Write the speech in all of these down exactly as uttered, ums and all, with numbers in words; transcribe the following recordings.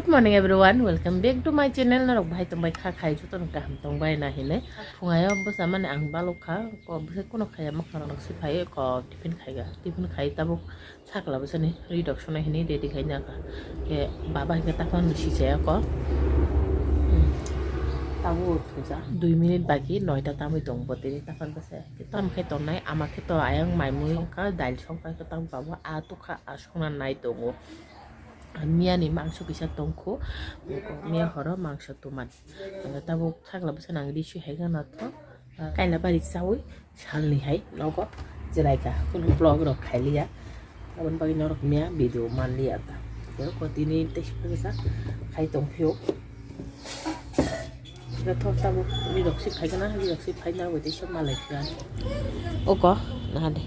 Good morning everyone, welcome back to my channel. Norok bahai tongbai kha khai, joto no kaham tongbai na hinwi. Phungayo bwsa mani ang balok kha, ko bwsa kuno khaya, mwkhang rok si phai ko tiffin khaiga, tiffin khai tabuk sakla bwsani ri rok sona hinwi ready khai na kha. Ke baba hingke taphang si chaya ko. Hmm. Tabuk thuja. Dui minute bagi noita tamwi tong bo tini taphang bwsa. Tam khe tongnai, ama khe to ayang mai mui songkha, dail songkha, khe tam baba a tukha, a songna nai tongo. Miyani mangso kisa tongkho, miya horo mangso tuman. Ang tabuk sakla bwsa nang ri sui hai gana tho. Kaila bari chawi salni hai nogo jelaika, kunu vlog rok khailiya. Aboni bagwi norok miya video manliya ta. Tei kotini tei sipha kisa khai tongphio. Sika thok tabuk ri rok si phai gana, ri rok si phai na abo tei sab malai phia. Oko nahadi.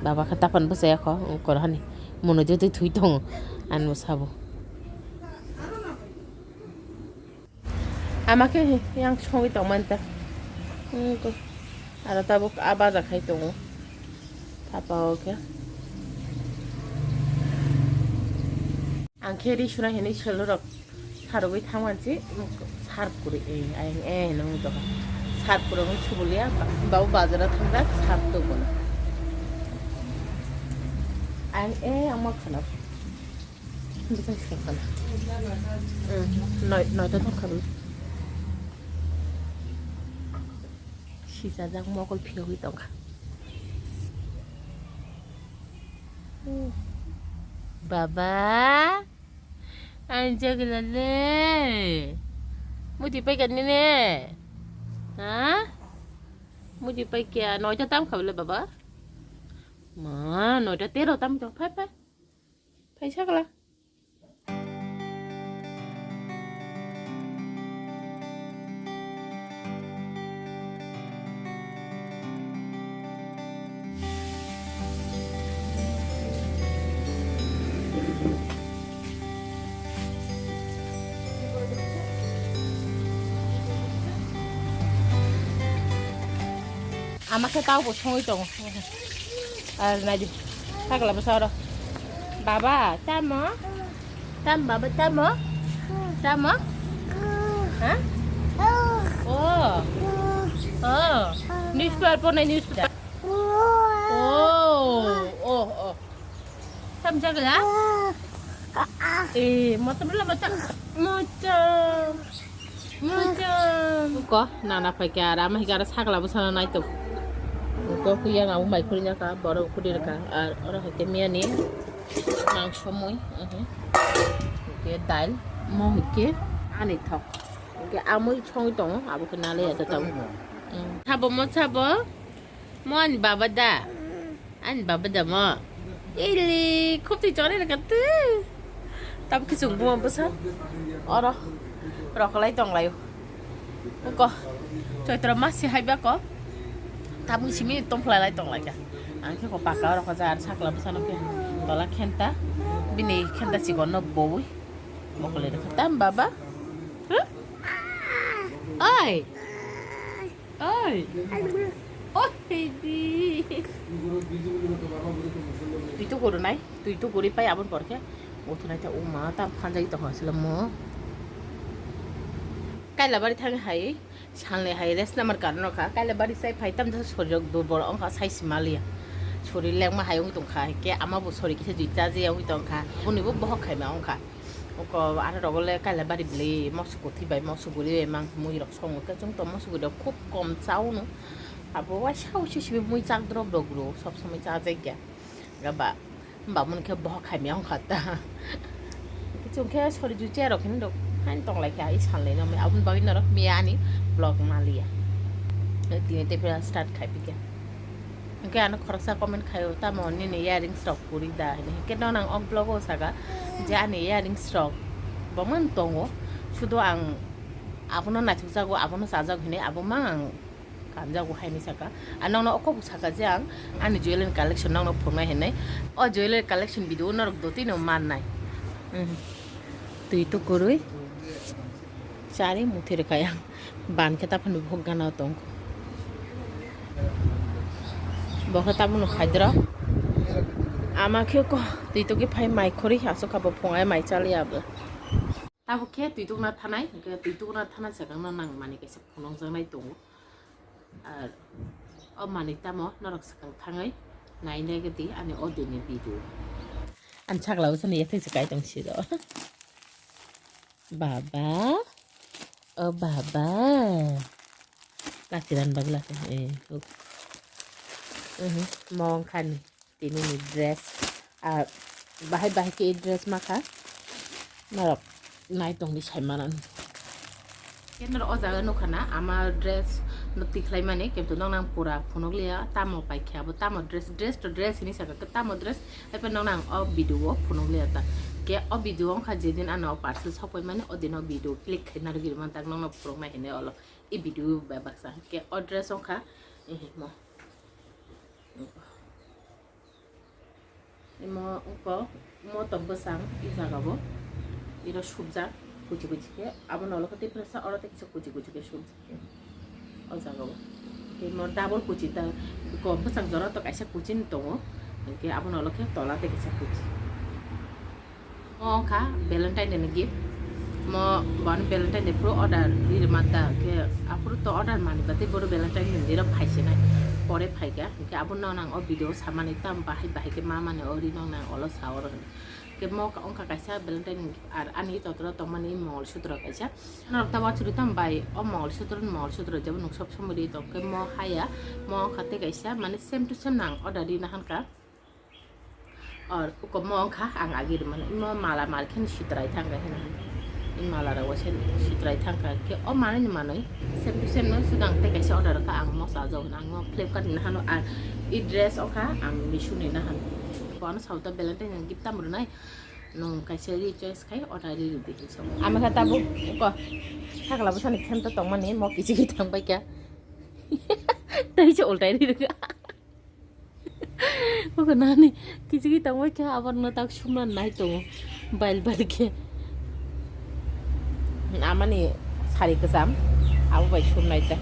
Baba kha tapan bwsaya kho, oko hani. Mono jotoi thui tongo. Ani bo sabo. Ama khe yang songwi tongmani ta. Hmm, ko. Aro tabuk a baja khai tongo. Thapa o khe. Ang khe ri suna hinwi salo rok sarogwi thangmani si, sarf kwrwi, eh, ayang, eh, hinwi wngwi tongkha. Sarf kwrwi wngwi subulia, ba-, babu bazaro thangjak, sarf tubuna. Ayang, eh, ang ma khana. Bwsai songkha na. Hmm, noi-, noita tongkha bwlwi. Sisajak mokol phiyogwi tongkha. Baba, ang jagla le. Muti pai kan ne? Ha? Muti pai kya? Noita tam kha bwle baba? Ma, noita tero tam to. Phai, phai. Phai sakla. Ama khe tao bo songwi tongo. Ar nai di. Sakla bwsa oro. Baba, tamo? Tam baba, tamo? Tamo? Ha? Oh. Oh. Newspaper pornai, newspaper. Oh. Oh, oh. Tam jagla? Eh, motom la motom. Motom. Motom. Ko nana pai ke ara ama hika ara sakla bwsana nai to. Ko kuya ngabu mai khuri nyaka, boro khuri rwkha. Ar oro hai ke miyani mangso mui. Mhm. Ke dail mo hai ke ani thok. Ke amui songwi tongo, abo ke nale ya to tamo. Mm. Sabo mo sabo. Mo ani baba da? Ani baba da mo? Ili, khub twi chonai rwkha twi. Tam khe chwng buma bwsa. Oro rokolai tonglaio. Ko choitro mas si haiba ko. Tam simi tongphlai lai tonglaikha. Ang khe ko paka oro ko jar sakla bwsano khe tola khenta. Bini khenta chikonno bowi. Mokolai rwkha tam baba. Huh? Oi. Oi. Oi, di. Twi to guru nai, twi to guri pai abon porkhe. Uthunai ta uma ta phanjai to hasla mo. Kaila bari thang hai, sanle hai rest namar karon kha. Kaila bari sai phai tam da sori rok durbol ongkha sai simalia. Sori lengma hai ong tongkha, ke ama bo sori kisa jui cha je ong tongkha. Buni bo bohok khaima ongkha. Oko aro rogo le kaila bari bwlwi moso kuthwi bai moso guri bai mang mui rok songo khe chwng to moso guri rok khub kom chao no abo waisa waisa simi mui chak drop rok ro sob somoi cha jak ya ga ba hwnba moni khe bohok khaimya wng kha ta chwng khe sori ju chair rok hinwi rok haino tong lai kha i sal nai no aboni bagwi norok miya ani vlog ma liya tini tei start khai phi khe. Hwnkhe ano khoroksa comment khaio, "Tamo nini earrings rok kwrwi da?" hinwi. Hwnkhe nono ang o vlog o saka je ani earrings rok bo man tongo, sudo ang abono naithokjago, abono chajago hinwi abo mang ang kanjago haini saka. Ang nono o kokbo saka je ang ani jewelry collection nono phunuknai hinwi. O jewelry collection video norok dotino mannai. Twi tukurwi. Chari muthiri kaya. Ban khe taphani bukhuk gana tong. Bo khe tabukno khaidro. Ama khe ko twi tuki phai mai khori aswk kha bo phungai mai chaliya bo. Tabuk khe twi tukna thanai, hwnkhe twi tukna thana swkang no nang manwi kaisa phunukjaknai tongo. Ar o manwi tamo norok swkang thangwi nainai gati ani o dini video. Ani sakla bwsano yathai se kai tong siro. Baba, o baba. Lachiran bagla se, eh, uk. Mhm, mong khani. Tini ni dress, ah, bahai bahai ke dress makha. Norok nai tongdi sai manan. Ke norok o jaga nukha na, ama dress no tikhlai mani, kintu nong nang pura phunuk liya, tamo paikha bo, tamo dress, dress to dress hini saka, tamo dress, hai phano nong nang o video o phunuk liya ta. Ke o video wngkha jedin ano parcel sokpai mani, o din o video click khai narwgwi rwmani tak nong no phunuk nai hinwi olo. I video bai baksa ke o dress wngkha, eh, mo. Imo wngkha motok bwsang i jaga bo. Iro subjak kuchi kuchi khe, abono ulo khe tei phano sa oro tei kisa kuchi kuchi khe subjak khe o jaga o. Tei mo double kuchi ta ko bwsang jora to kaisa kuchi ni tongo, hwnkhe abono ulo khe tola tei kisa kuchi. Mo wngkha Valentine ni gift. Mo bani Valentine ni phuru order ri rwma ta, khe aphuru to order mani bati bodo Valentine ni dino phai se nai. Pore phai kha, hwnkhe abo no nang o video samani tam bahai bahai khe ma mani o ri nong nang olo sa oro hwnwi. Khe mo wngkha kaisa Valentine ni gift, ar ani totoro tongmani Mongol Sutro kaisa. Norok ta wansuri tam bai o Mongol Sutro ni Mongol Sutro jebo nwng sob somoi ri tong khe mo haya, mo wngkha tei kaisa mani same to same nang order ri na hankha. Or uko mo wngkha ang agi rwmani, imo mala mal khe sitrai thangkha hino. I mala rok waisa sitrai thangkha khe o manwi ni manwi same to same no suda ang tei kaisa order rwkha ang mo chajak hino ang mo Flipkart ni nahano ar i dress wngkha ang Meesho ni nahano. Bono sao ta Valentine ni gift tamo rwnai nwng kaisa ri choice khai order ri rwdi hinwi sao. Ami kha tabuk uko sakla bwsani khenta tongmani mo kichi kichi thang bai kha tei se ultai ri rwkha. Ogo nani kichigwi tongbai khe abo no tak sumna nai tongo bail bail khe. Amani sari kwcham abo bai sumnai ta.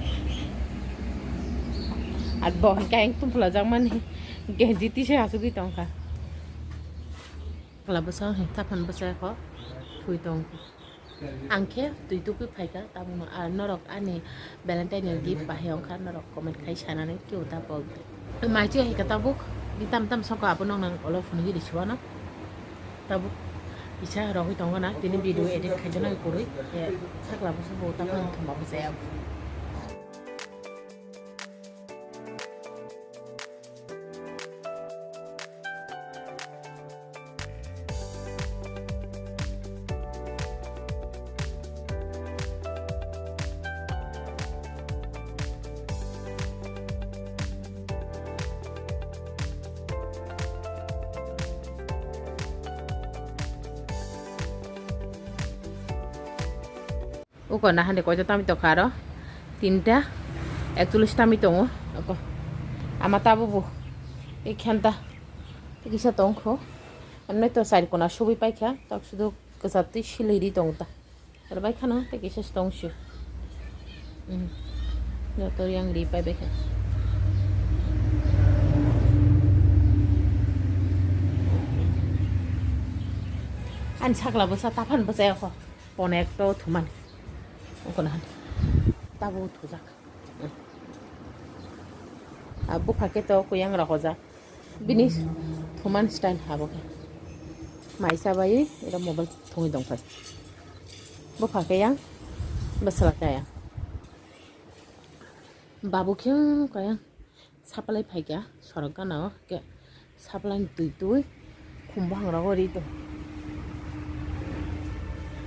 Ar bo hinkhe ang tumphla jakmani genji tisa asugwi tongkha. Kla bwsa hinkhe taphang bwsa kho thui tongkha. Ang khe twi tubui phaikha, tabukno, ah, norok ani Valentine ni gift bahai wngkha, norok comment khai sanani kebo ta pok. Mai chi hai kha tabuk, di tam tam sokha abo nong nang olo phunugwi risi wano. Tabuk kisa rogwi tongo na, tini video edit khaijana kwrwi, eh, sakla bwsa bo ta phang thuma bwsa ya. Uko nahande koito tamwi tongkha aro tinta ekchollish tamwi tongo. Uko ama tabuk bo ekhenta kisa tongkho. Amne to sari kona subui paikha, tak sudu kwchap twi siliri tong ta. Aro bai khana tei kisa tong sio. Hmm. Joto yang ri pai bai kha. Ani sakla bwsa taphano bwsa yakho. Pone ekto thumani. Ungkona han. Tabo thujak. A bupha khe to kuyang rok ojak. Bini thuman style habo khe. Maisa bai ero mobile thungwi tongphai. Bupha khe yang bwsla kaya. Babu khe kaya. Saplai phaikha sorok gana o, khe saplai ni twi twi khum buphang rogo ri tong.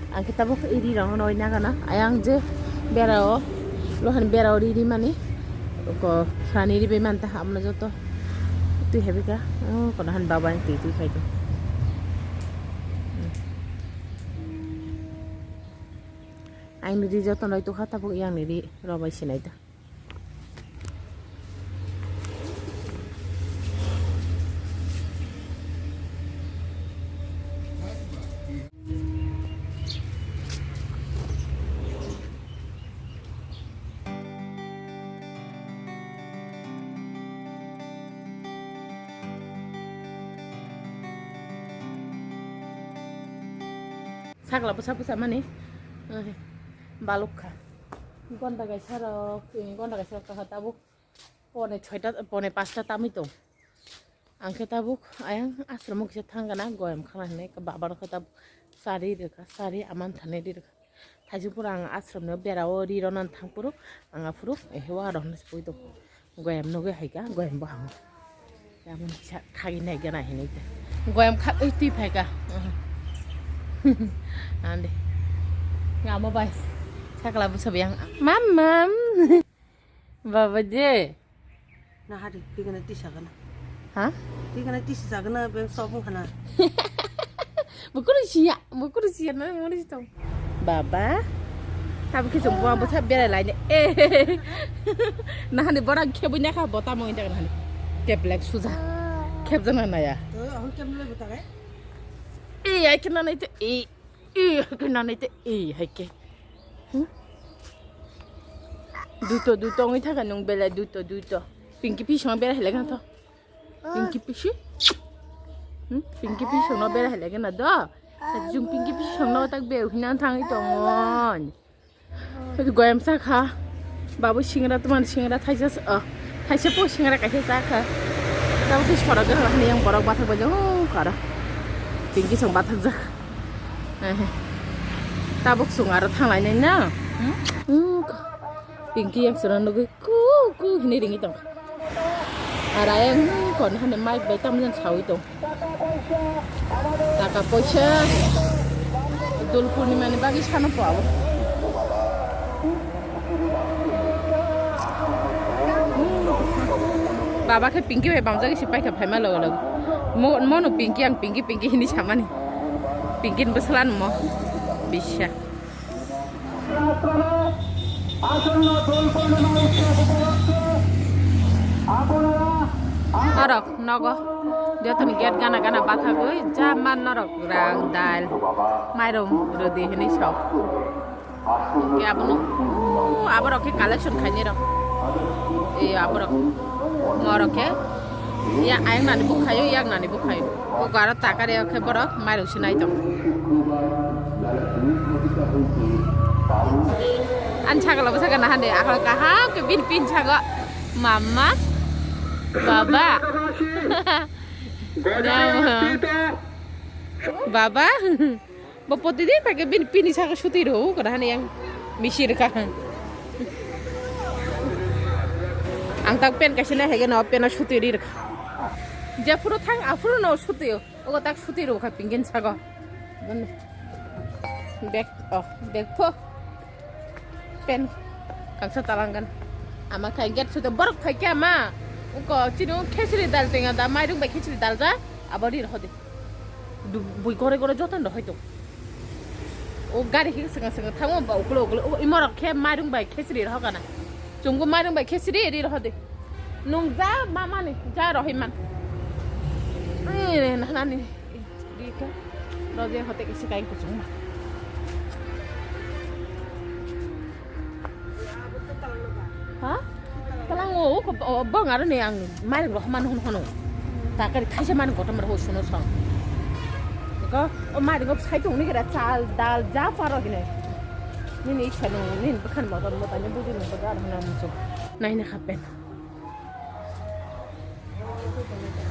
Ang khe tabuk ri rok no nagana, ayang je bera o, lohan bera o ri ri mani, ko phrani ri bai manta, amno joto twi habi kha, o kono han baba ni twi twi phai tong. Ang ni ri joto nai tokha, tabuk yang ni ri rok bai sinai ta. Sakla bwsa bwsa mani, eh, baluk kha. Gonda kaisa rok, eh, gonda kaisa rok tongkha tabuk. Pone soita, pone pasta tamwi tong. Ang khe tabuk ayang ashram o kisa thang gana, goyam khana hinwi baba rok khe tabuk sari rwkha, sari aman thani ri rwkha. Thaising phuru ang ashram no bera o ri rwna thang phuru ang aphuru ehe wa rok hinwi sui tong. Goyam nugwi hai kha, goyam bo hamo. Tamoni kisa khagwi nai gana hinwi ta. Goyam khagwi twi phai kha. Ande. Ngamo bai. Sakla bwsa bai ang. Mam, mam. Baba je. Na hari, tigana tisa gana. Ha? Tigana tisa gana, beng sobung hana. Bukuru siya, bukuru siya na mori tong. Baba, tabuk khe chwng buwa bwsa berai lai de. Eh. Nahani borok khebwi nakha bota mongni jaga nahani. Keplek suja. Khebjana naya. To, ahun kemle bota kai? Eh, ai kena nai te. Eh. Eh, hai kena nai te. Eh, hai ke. Hmm? Duto, duto wngwi thaka nung belai duto, duto. Pinky pisong berai hele gana to. Pinky pisi? Hmm? Pinky pisong no bera hele gana do. Jung Pinky pisong no tak be hina thangwi tongo. Goyam sakha. Babu singra tuman singra thaisa s-, oh, thaisa po singra kaisa sakha. Tabuk khe sorok gana hani yang borok bathak bai jang kara. Pinky song bathak jak. Eh. Tabuk song aro thanglai nai na. Hmm? Hmm. Pinky yang sora nugwi ku ku hini ringi tong. Ara yang kon hani mic bai tamjani sawi tong. Taka poisa Dol Purnima ni bagwi sano po abo. Baba khe Pinky bai bamjagwi si paikha phaima logo logo. Mo, mono Pinky ang Pinky Pinky hini samani. Pinky ni bwsla mo. Bisa. Norok nogo jotoni gate gana gana bathagwi ja man norok rang dal mairung rwdi hinwi sao. Ke abono, oh, aborok khe collection khainai rok. Ei aborok. Morok khe ya ayang nani bukhayo, yak nani bukhayo. O garo takari o khe borok mairung sinai tong. Ani sakalo bwsakhe nahande akhol kaham khe bini pin sago. Mama, baba. Mama. Baba. Bo poti di pakai bin pini saka suti ro kada hani yang misi reka. Ang tak pen kasih na hege no pen suti ri reka. Japuro thang apuro no suti o. Ogo tak suti ro ka pingin sago. Bek, oh, bek po. Pen kangsa talangan. Ama khai get suti borok khai kya ma. Uko chini khesri dal tenga da mairung bai khesri dal ja. Abo ri rokho de. Bui gore gore joto no hoito. O gari hi sanga sanga thango ba uklo uklo. O imorok khe mairung bai khesri rokho kana. Chungo mairung bai khesri ri rokho de. Nung ja mamani ja rohi man. Ai re nani. Di ka. Roje hote kisi kain kuchung. Ha? Kalang o, o, o, bang aro ne ang mairung rok man hon hono. Takari thaisa man kotom rok suno song. Ko o mairung rok sai tong ni kira chal dal ja paro hine. Nini ichha nung nini bwkhan motom mo tanya buji nung boda aro hana musu. Nai na khapen.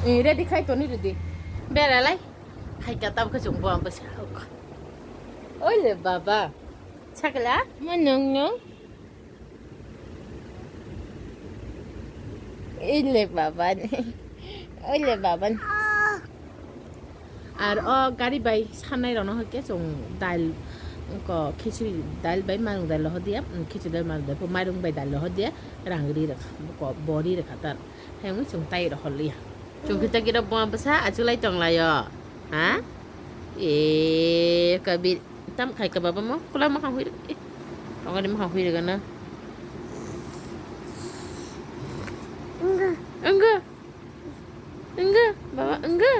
Eh, ready khai toni ready. Beralai. Hai kata bwkha chung bo ang bwsa. Oile baba. Sakla, manung nung. Ile baba ni. Ile baba ni. Ar o gari bai sanai rokno hwnkhe chwng dal, ko khichiri dal bai manung dal rohor diya, khichiri dal manung dal, mairung bai dal rohor diya, rang ri rwkha, ko bo ri rwkha tar. Hemwi chwng tai rohor liya. Chwng khe chakira buma bwsa achuk lai tong laio. Ha? E kabir. Tam khai ka baba mo, kula makhang hui rwk, eh. Tongani makhang hui rwk na. Wngkha. Wngkha. Wngkha, baba, wngkha.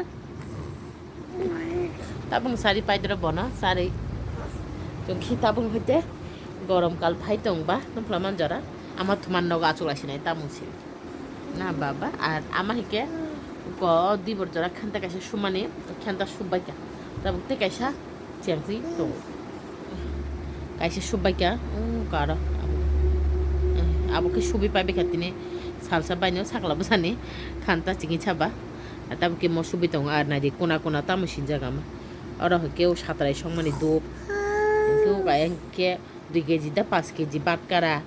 Tabung sari paidoro bono, sari. Chwng khi tabung hoite gorom kal phai tong ba, nukla man jora. Ama thuman nogo achuk lai sinai tabung si. Na baba, ar ama hike ko dibor jora khanta kaisa sumani, khanta subbai ka. Tabuk te kaisa Chengsi tongo. Kaisa subaikha, o karo. Abo khe subi paibaikha tini salsa baino sakla bwsani khanta chikni saba. Tabuk khe mo subi tongo ar naidi kuna kuna tamo sinjak ama. Oro hwnkhe o satrai songmani dub. Hwnkhe o kaya hwnkhe dui keji da paanch keji batkara.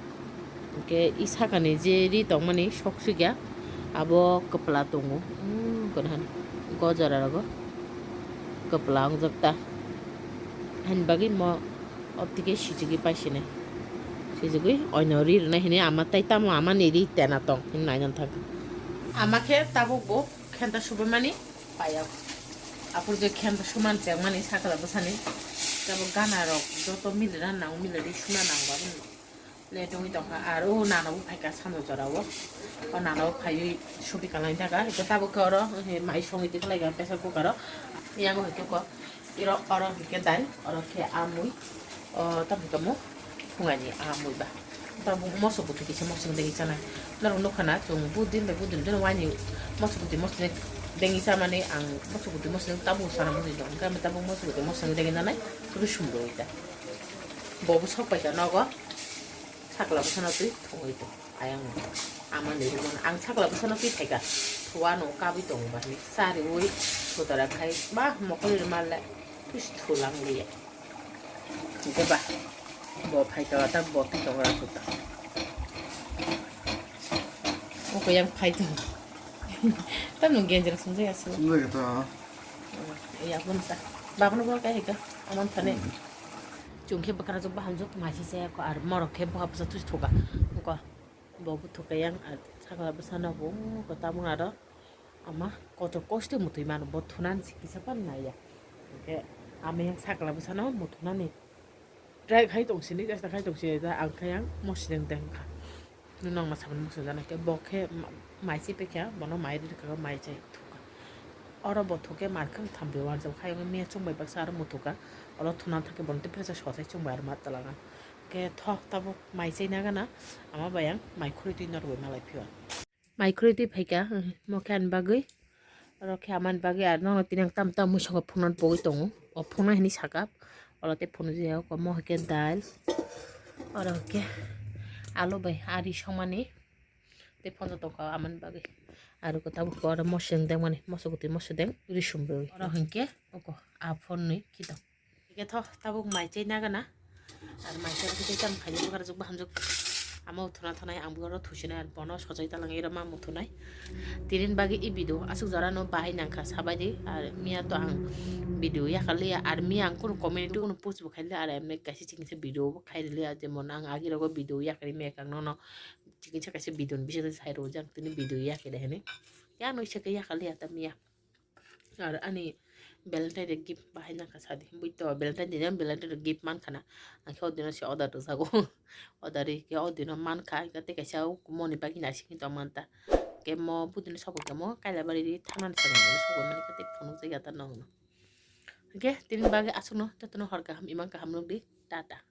Hwnkhe i sakani je ri tongmani sok sukya, abo kwpla tongo. Umm, gana gojora rogo kwpla wngjak ta. Hani bagwi mo optike sijigwi paisinai. Sijigwi oino ri rwnai hinwi ama tai tamo amani ri tena tong hinwi naina thang. Ama khe tabuk bo khenta subamani paiya. Aphuru je khenta suman chengmani sakla bwsani. Tabuk gana rok joto milina nang miliri suna nang bagwi. Le tongwi tongkha, aro nana bo phaikha sando jora o. O nana bo phaiwi subi kalai thaka, hwnkhe tabuk khe oro, he, mai songwi tikhlai kha pressure cooker o. Yango hwnkhe ko, iro oro hwnkhe dal, oro khe amui, o, tabuk tamo phungaini amui ba. Tabuk moso bwtwi kisa moso degi chanai. Norok nukha na, chwng budin bai budin, budin waini moso bwtwi moso degi chamani ang moso bwtwi moso tabuk sana mudi tong. Hwnkhe tabuk moso bwtwi moso degi nanai, rusum rwi ta. Bo bo sok pai kha nogo. Sakla bwsano twi thungwi tong ayang no. Ama ni rwmano ang sakla bwsano twi phaikha. Thuano kabwi tongo ba hinwi chariwi sodara khai ba mokol rwma le twis thulang liya. Hwnkhe ba bo phaikha ta bo twi tongo ra thuta. Oko yang phai tong. Tamno genjra sumjak aswk. Sumjak to. Ya bun ta. Babano bo kai hika. Aman thane. Chwng khe bwkra jok bahamjak maisi se ko ar morok khe bwkha bwsa thusi thoka. Ko bo bo thoka yang ar sakla bwsano bo ko tabuk aro ama kotor kosto mutwi mano bo thunan si kisa pan naiya. Hwnkhe ama yang sakla bwsano muthunani try khai tong sini, chesta khai tong sini ta ang khai ang mosideng deng kha. Nokna saboni mosideng jana khe bo khe ma-, mai si pekha bono mai ri kha mai chai thukha. Oro bo thukhe mar khang thambi wanjak khai wngwi miya chwng bai baksa aro muthukha. Oro thuna thangkhe bono tei pressure sosai chwng bai aro ma twlanga. Khe thok tabuk mai chaina gana ama bai ang mai khurui twi norwi malai phio. Mai khurui twi phaikha, mo khe ani bagwi. Oro khe amani bagwi ar nono tini ang tam tam mui saka phunukna pogwi tongo. O phunukna hinwi saka. Oro tei phunukjak ya, mo hai khe dal. Oro khe alu bai ari songmani. Tei phunukjak tongkha amani bagwi. Aro khe tabuk oro mosideng dengmani, moso kwtwi mosideng risum rwi. Oro hinkhe oko a phunuknwi khito. Hingke tho, tabuk mai chai nagana. Ar mai chai khe tei tamo khainai bwkha rwjak bahamjak. Ama uthuna thanai ang bwkha rw thusinai ar bono sochai talang iro ma muthunai. Tinin bagwi i video aswk jora no bahai nangkha sabai di. Ar miya to ang video yakaliya. Ar miya ang kunu community kunu post bo khailiya. Ar emne kaisa chikisa video bo khailiya. Jemon ang agi rogo video yakari miya kang nono chikisa kaisa video ni bising sai rwjak tini video yakida hini. Ya no se ke yakaliya ta miya. Ar ani Valentine day gift bahai nangkha sadi. Bui to Valentine day ni Valentine day gift mankha na. Ang khe o dino se order rwjago. Order ri khe o dino mankha. Hingke tei kaisa o moni bagwi naising tong manta. Khe mo budino sobo khe mo Kailabari ri thangnani swkang sobo mani khe tei phunukjak ya ta nokno. Hingke tini bagwi aswkno jotono hor kaham imang kaham nukdi. Tata.